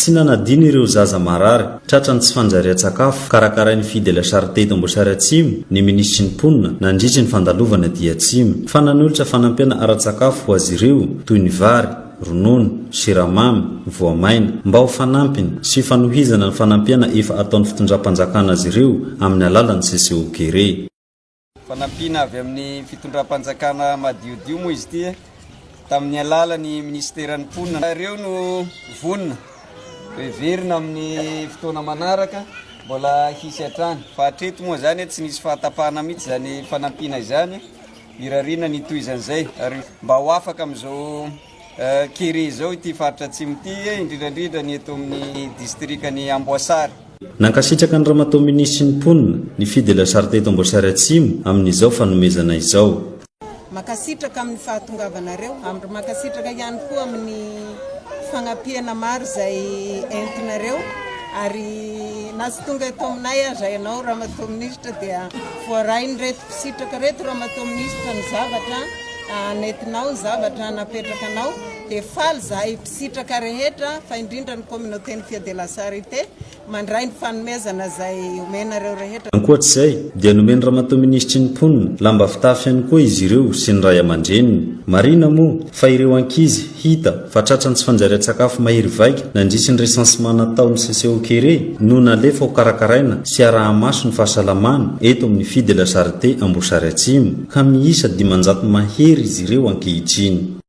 Tsy nanadino ireo zaza marary tratran'ny tsy fanjarian-tsakafo karakarain'ny Filles de la Charité eto Amboasary Atsimo ny minisitry ny Mponina nandritry ny fandalovana aty Atsimo fa nanolotra fanampiana ara-tsakafo ho azy ireo toy ny vary, ronono, siramamy, voamaina mba ho fanampiny sy fanohizana ny fanampiana efa ataon'ny fitondram-panjakana azy ireo amin'ny alalan'ny CCO Kere. Fanampiana avy amin'ny fitondram-panjakana madiodio moa izy ity tamin'ny alalan'ny minisiteran'ny mponina. Ireo no vonona heverina amin'ny fotoana manaraka mbola hisy hatrany. Fa hatreto moa izany tsy nisy fahatapahana mihitsy izany fanampiana izany. Irariana ny hitohizan'izay ary mba ho afaka amin'izao kere izao ity faritra atsimo ity, indrindra indrindra ny eto amin'ny distrikan'i Amboasary. Nankasitraka ny Ramatoa Minisitry ny Mponina, ny Filles de la Charité eto Amboasary Atsimo amin'izao fanomezana izao. Mankasitraka amin'ny fahatongavanareo ary mankasitraka ihany koa amin'ny fagnampiana maro izay entinareo ary na tsy tonga eto aminay aza ianao Ramatoa Minisitra dia voarain'ireto mpisitraka ireto Ramatoa Minisitra ny zavatra nentinao, ny zavatra napetrakanao dia faly izahay Sitraka rehetra fa indrindra ny communauté ny Filles de la Charité mandray ny fanomezana izay omenareo rehetra. Ankoatra izay, dia nomen'ny Ramatoa Minisitry ny Mponina lamba fitafy ihany koa izy ireo sy ny ray aman-dreniny. Marihina moa fa ireo ankizy hita fa tratran'ny tsy fanjarian-tsakafo mahery vaika nandritry ny recensement nataon'ny CCO Kere no nalefa ho karakaraina sy araha-maso ny fahasalamany eto amin'ny Filles de la Charité Amboasary Atsimo ka miisa 500 mahery izy ireo ankehitriny.